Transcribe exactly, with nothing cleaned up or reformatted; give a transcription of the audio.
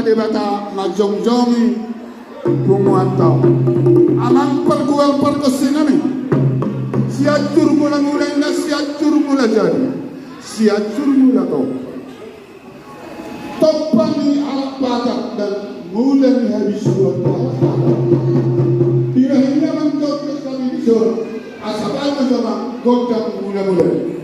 Debata manjongjongi punguanta on. Amang pargual pargonsi nami, Sianjur Mulamula, inna Sianjur Mulajadi, Sianjur Mulatogu, tompa ni halak Batak dan mula ni habisuhon halak Batak. Di bahen i amang, gondang hami di son, asa bahen ma jo amang gondang mulamula.